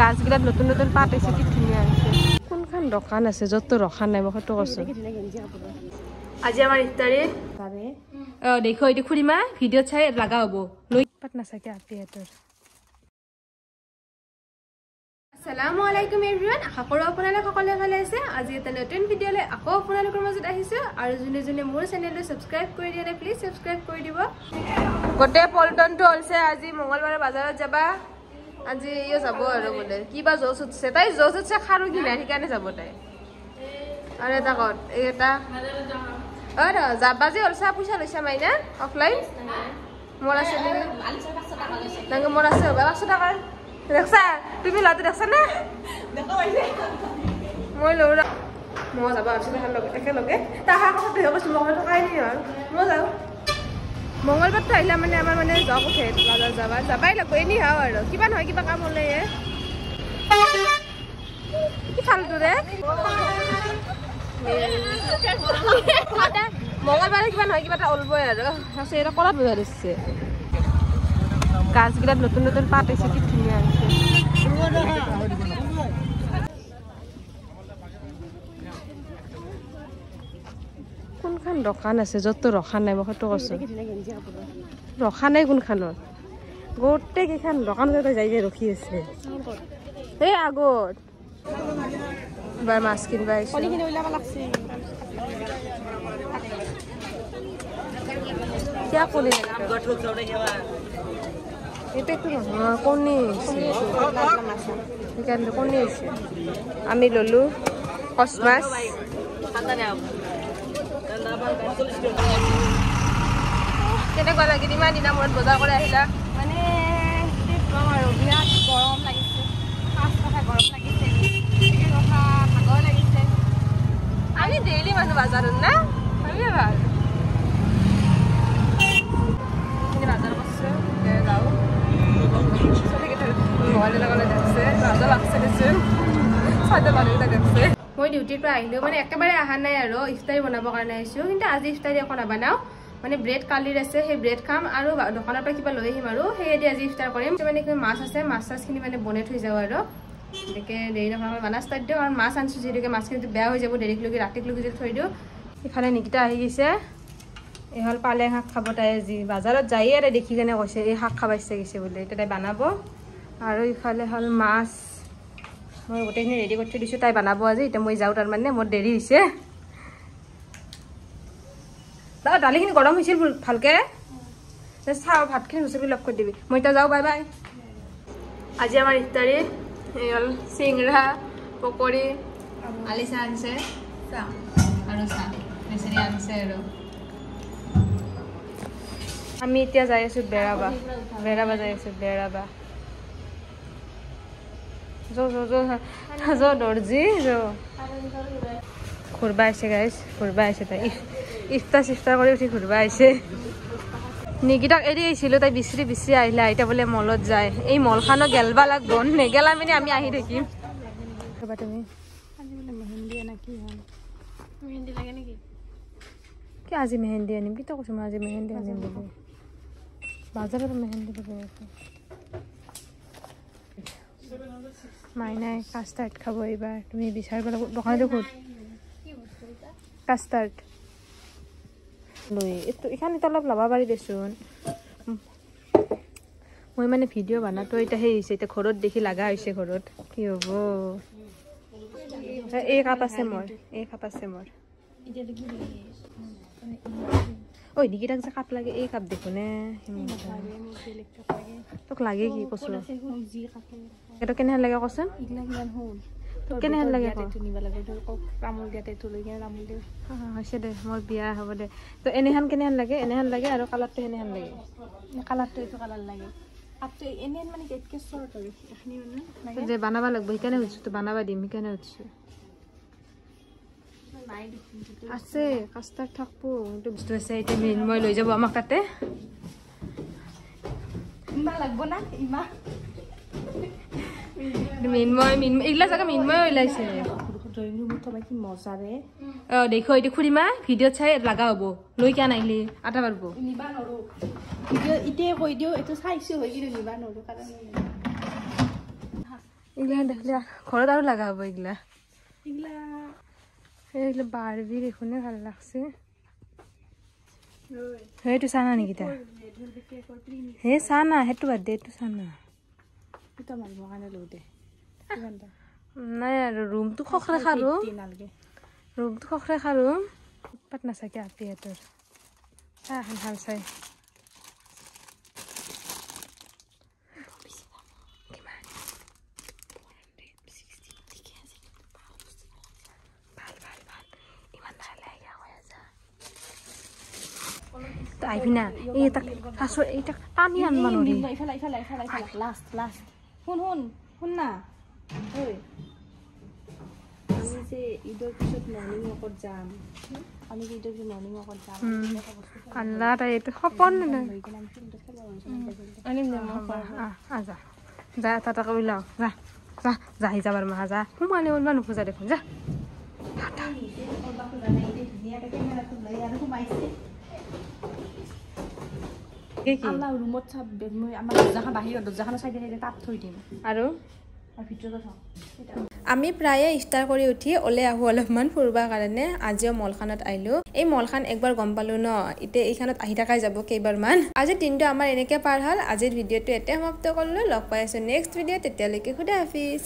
গাছগিলাত নতুন নতুন পাত হৈছে, কি ধুনীয়া হৈছে। কোনখন দোকান আছে য'ত ৰখা নাই, মই সেইটো কৈছোঁ। আজি আমাৰ ইফতাৰী দেখো, এইটো খুৰীমা ভিডিঅ'ত চাই লগা হ'ব লৈ পাত নাচাকে আপিহঁতৰ। আসসালামু আলাইকুম এভৰিৱান, আশা কৰোঁ আপোনালোক সকলোৱে ভালে আছে। আজি এটা নতুন ভিডিঅ'লৈ আকৌ আপোনালোকৰ মাজত আহিছোঁ। আৰু যোনে যোনে মোৰ চেনেলটো ছাবস্ক্ৰাইব কৰি দিয়া নাই, প্লিজ ছাবস্ক্ৰাইব কৰি দিব। গোটেই পল্টনটো ওলছে আজি মঙলবাৰে বজাৰত যাবা। আজি ইও যাব আৰু বোলে কিবা জোচ উঠছে, তাই জোচ উঠছে খাৰু কিনা, সেইকাৰণে যাব তাই। আৰু এটা কত এই এটা অ যাবা যে ওলছা, পইচা লৈছা মাইনা অফলাইন? মোৰ আছে নেকি? মোৰ আছে 500 টকা। দেখছা তুমি ল'ৰাটো দেখছা নে? মই লওঁ, মই যাব ভাবিছিলোঁ একেলগে। তাহাৰ কথাটোহে কৈছোঁ, মই টকাই নাই আৰু মই যাওঁ। মঙলবাৰটো আহিলে মানে আমাৰ মানে জব উঠে, বজাৰ যাবা যাবাই লাগিব এনেই হাও আৰু কিবা নহয় কিবা কাম হ'লে। কি ফাল্টু ৰে, মঙলবাৰে কিবা নহয় কিবা এটা ওলবই আৰু। এটা কৰাত বজাৰ দিছে। গাছগিলাত নতুন নতুন পাত হৈছে, কি ধুনীয়া হৈছে। কোনখন দোকান আছে য'ত ৰখা নাই, মই সেইটো কৈছোঁ। ৰখা নাই কোনখনত, গোটেই কেইখন দোকানতে যাই যাই ৰখি আছে। এই আগত এবাৰ মাছ কিনিব আহিছোঁ। কিয় কলি এটা একটু নহয়, কণী হৈছে, সেইকাৰণে কণী হৈছে। আমি ললো কচ মাছ। কেনেকুৱা লাগিল ইমান দিনৰ মূৰত বজাৰ কৰি আহিলা? মানে কি ক'ম আৰু, বিৰাট গৰম লাগিছে। ফাৰ্ষ্ট কথা গৰম লাগিছে, ছেকেণ্ড কথা ভাগৰ লাগিছে। আমি ডেইলি মানুহ বজাৰত না, আমি ভাল বজাৰ কৰিছোঁ। যাওঁ মই ডিউটিৰ পৰা আহিলোঁ, মানে একেবাৰে অহা নাই আৰু ইফতাৰী বনাবৰ কাৰণে আহিছোঁ। কিন্তু আজি ইফতাৰী একো নাবানাওঁ, মানে ব্ৰেড কালিৰ আছে, সেই ব্ৰেড খাম আৰু দোকানৰ পৰা কিবা লৈ আহিম আৰু সেয়েদি আজি ইফতাৰ কৰিম। মানে কিবা মাছ আছে, মাছ চাছখিনি মানে বনাই থৈ যাওঁ আৰু গতিকে দেৰি নহয়, বনা ষ্টাৰ্ট দিওঁ। কাৰণ মাছ আনিছোঁ যিহেতুকে মাছখিনিতো বেয়া হৈ যাব দেৰিকলৈকে, ৰাতিকলৈকে যদি থৈ দিওঁ। ইফালে নিকিতা আহি গৈছে, এই হ'ল পালেং শাক খাব তাই। আজি বজাৰত যায়ে তাই দেখি কেনে কৈছে এই শাক খাব ইচ্ছা গৈছে বোলে, এতিয়া তাই বনাব। আৰু ইফালে হ'ল মাছ, মই গোটেইখিনি ৰেডি কৰি থৈ দিছোঁ, তাই বনাব আজি। এতিয়া মই যাওঁ, তাৰমানে মোৰ দেৰি হৈছে। দালিখিনি গৰম হৈছিল ভালকৈ চাওঁ, ভাতখিনি হৈছে বুলি লগ কৰি দিবি। মই এতিয়া যাওঁ, বাই বাই। আজি আমাৰ ইফতাৰী এই হ'ল চিংৰা, পকৰি, আলিচা আনিছে আৰু চাহ বেচেৰি আনিছে। আৰু আমি এতিয়া যাই আছোঁ বেৰাবা, বেৰাবা যাই আছোঁ, বেৰাবা। যো যো যো যো দৰ্জি যো। ঘূৰবা আহিছে গাইজ, ঘূৰবা আহিছে তাই। ইফতাৰ চিফতাৰ কৰি উঠি ঘূৰবা আহিছে। নিকিতাক এৰি আহিছিলোঁ, তাই বিচৰি বিচৰি আহিলে। এতিয়া বোলে মলত যায়, এই মলখনো গেলবা লাগব, নেগেলা মানে আমি আহি থাকিম। তুমি কি আজি মেহেন্দি আনিম? কি কৈছোঁ মই আজি মেহেন্দি আনিম বুলি, বজাৰত মেহেন্দি পাব। মাইনাই কাষ্টাৰ্ড খাব এইবাৰ, তুমি বিচাৰিব লাগিব দোকানতে সুধ। কাষ্টাৰ্ড লৈ এইটো এইখিনিত অলপ ল'ব পাৰি দেচোন। মই মানে ভিডিঅ' বনাটো এতিয়া সেই হৈছে, এতিয়া ঘৰত দেখি লগা হৈছে, ঘৰত কি হ'ব। এই কাপ আছে মোৰ, এই কাপ আছে মোৰ। ঐ নিকিতাক যে কাপ লাগে, এই কাপ দেখোন নে তোক লাগে কি কচোন? এইটো কেনেহেন লাগে কচোন? তোক কেনেহেন লাগে? হৈছে দে, মোৰ বিয়া হ'ব দে। তো এনেহেন কেনেহেন লাগে? এনেহেন লাগে আৰু কালাৰটো সেনেহেন লাগে। কালাৰটো এইটো কালাৰ লাগে, কাপটো এনেহেন মানে এতকে চৰ্ট আৰু এইখিনি মানে যে বানাব লাগিব, সেইকাৰণে সুধিছোঁ। তো বানাবা দিম, সেইকাৰণে সুধিছোঁ। আছে কাষ্টাৰ্ড থাকবো, কিন্তু বস্তু আছে। এতিয়া মৃন্ময় লৈ যাব আমাক তাতে। ইমান লাগব না ইমান? মৃন্ময় মৃন্ময় এইগিলা জাগা মৃন্ময় ওলাইছে। অ দেখো, এইটো খুৰীমা ভিডিঅ'ত চাই লগা হ'ব, লৈ কিয় নাহিলি আটা পাৰিব। নিবা নৰো, ভিডিঅ' এতিয়াই কৈ দিওঁ, এইটো চাইছোঁ হয় কিন্তু নিবা নৰো কাৰণ এইগিলা দেখিলে ঘৰত আৰু লগা হ'ব এইগিলা। এইগিলা বাৰ্বি দেখোনে ভাল লাগছে। সেইটো চানা নেকি তা? হে চানা, সেইটো বাদ দে, এইটো চানা। নাই আৰু ৰুমটো খখৰে খালো, ৰুমটো খখৰে খালো। উৎপাত নাচাকে আপিহঁতৰ। চা এখন ভাল চাই। ভাল ভাল ভাল, ইমান লাহে লাহে কৈ আছা। আহিবি না, এই তাক এই তাক টানি আনবা নোৱাৰি। ইফালে ইফালে ইফালে ইফালে, লাষ্ট লাষ্ট। শুন শুন শুন না, ঐ আমি যে ঈদৰ পিছত মৰ্ণিং ৱাকত যাম, আমি যে ঈদৰ পিছত মৰ্ণিং ৱাকত যাম। আল্লাহ, তাই এইটো সপোন। যা যা, এটা এটা ওলাও, যা যা যা, আহি যাবাৰ মা, যা। সোমালে ওলবা নোখোজা দেখোন, যা। ৰুমত চাব, মই আমাৰ দৰ্জাখন বাহিৰত, দৰ্জাখনৰ চাইডে চাইডে তাত থৈ দিম আৰু ভিতৰতে চাওঁ। আমি প্ৰায়ে ইফতাৰ কৰি উঠি ওলাই আহোঁ অলপমান ফুৰিবৰ কাৰণে। আজিও মলখনত আহিলোঁ। এই মলখন একবাৰ গম পালোঁ ন, এতিয়া এইখনত আহি থাকাই যাব কেইবাৰমান। আজিৰ দিনটো আমাৰ এনেকৈ পাৰ হ'ল। আজিৰ ভিডিঅ'টো ইয়াতে সমাপ্ত কৰিলোঁ। লগ পাই আছোঁ নেক্সট ভিডিঅ', তেতিয়ালৈকে খুদা হাফিজ।